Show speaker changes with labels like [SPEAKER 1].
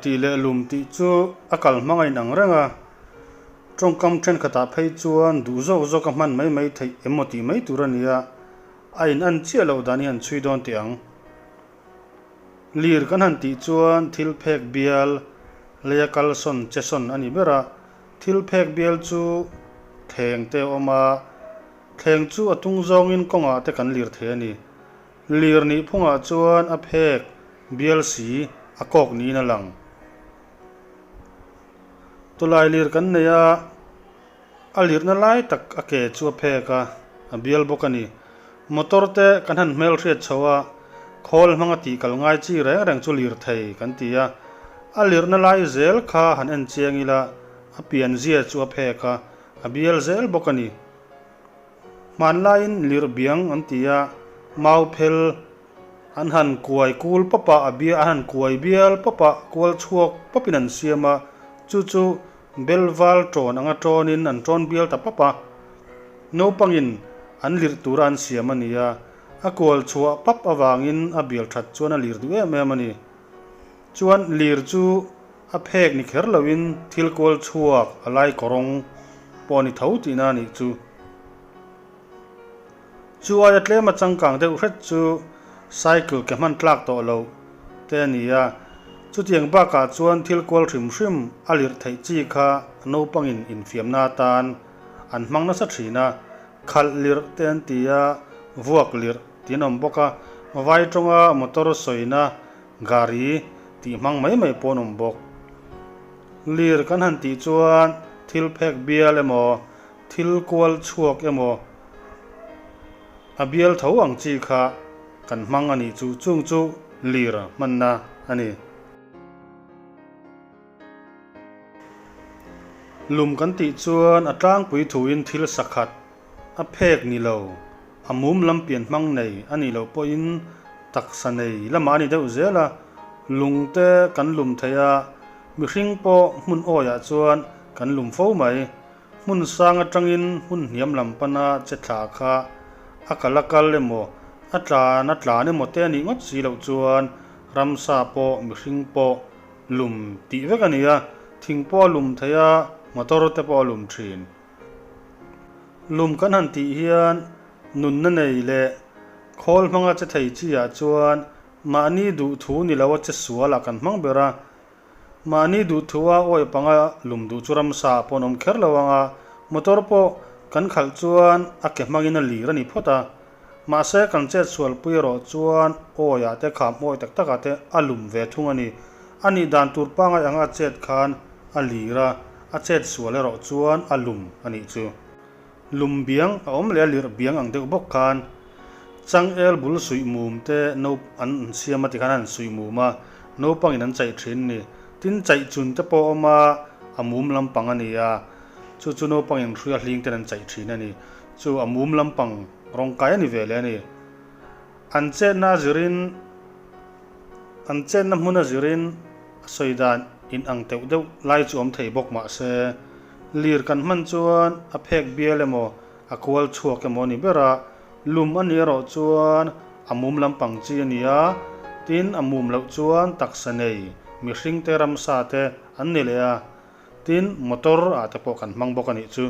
[SPEAKER 1] tih leh lum tih chu a kal hmang a inang reng a, tawngkam thenkhatah phei chuan duh zawk zawk a hman mai mai theih em maw tih mai tur a ni a, a in an chiah loh dan hi han chhui dawn teh ang. Lir kan han tih chuan thil phek bial leia kalsawn che sawn a ni ber a, thil phek bial chu thleng te a awm a, thleng chu a tung zawngin kawngah te kan lir thei a ni. Lir nih phungah chuan a phek bial si a kawk niin a lang. Tawlai lir kan nei a, a lirna lai tak a ke chu a phek a, a bial bawk a ni. Motor te kan han hmelhriat chho a, khawl hmanga tih kal ngai chi reng reng chu lir thei kan ti a. A lirna lai zel kha han en chiang ila, a pianzia chu a phek a, a bial zel bawk a ni. Hmanlaiin lirh biang an ti a, mau phel an han kuai kul pawp a, a bia an han kuai bial pawp a, kual chhuak pawpin an siam a, chu chu bel val tawn anga tawnin an tawn bial ta pawp a. Naupangin an lirh tura an siam a ni a, a kual chhuah pap avangin a bial that chuan a lir duh em em a ni. Chuan lir chu a phek ni kher loin thil kual chhuak a lai kawrawng pawh a ni tho tihna a nih chu. Chu aia tlema changkang deuh hret chu cycle ke hman tlak tawh loh te a ni a, chutiang bakah chuan thil kual hrim hrim a lirh theih chi kha naupangin infiamna atan an hmang nasa thin a, khalh lirh te an ti a, vuak lirh tih an awm bawk a, vai tawnga motor sawina Gari tih hmang mai mai pawh an awm bawk. Lir kan han tih chuan thil phek bial emaw, thil kual chhuak emaw a bial tho ang chi kha kan hmang a nih chu. Chung chu lir hmanna a ni. Lum kan tih chuan a tlangpui thuin thil sakhat A phek ni lo, a mum lam pian hmang nei a nih loh pawhin taksa nei lamah a ni deuh zel a, lung te kan lum thei a, mihring pawh hmun awiah chuan kan lum fo mai. Hmun sang atangin hmun hniam lam pana che thla kha a kal a kal emaw, a tlan a tlan emaw te a nih ngawt si loh chuan ramsa pawh mihring pawh lum tih vek a ni a, thing pawh a lum thei a, motor te pawh a lum thin. Lum kan han tih hian nunna nei leh khawl hmanga che thei chi ah chuan mahni duhthu ni lo a che sual ah kan hmang ber a. Mahni duhthu a awi panga lum duh chu ramsa ah pawh an awm kher lo ang a, motor pawh kan khalh chuan a ke hmangin a lir a ni phawt a. Mahse kan chet sualpui erawh chuan awi ah te kham awi tak tak ah te a lum ve thung a ni. A nih dan tur pangai anga a chet khan a lir a, a chet sual erawh chuan a lum a nih chu. Lum biang a awm leh a lirh biang ang deuh bawk khan changel bul suih mum te no an siam a tikhan an suih mum a, naupangin an chaih thin ni. Tin chaih chun te pawh a awm a, a mum lampang a ni a, chu chu naupangin hruia hling ten an chaih thin a ni. Chu a mum lampang rawng kai a ni ve leh a ni. An chetna a zirin an chetna hmun a zirin a sawi dan in ang teuh deuh lai chu awm thei bawk mah se, lir kan hman chuan a phek bial emaw a kual chhuak emaw a ni ber a, lum a nih erawh chuan a mum lampang chi a ni a, tin a mum loh chuan taksa nei mihring te ramsa te an ni leh a, tin motor ah te pawh kan hmang bawk a nih chu.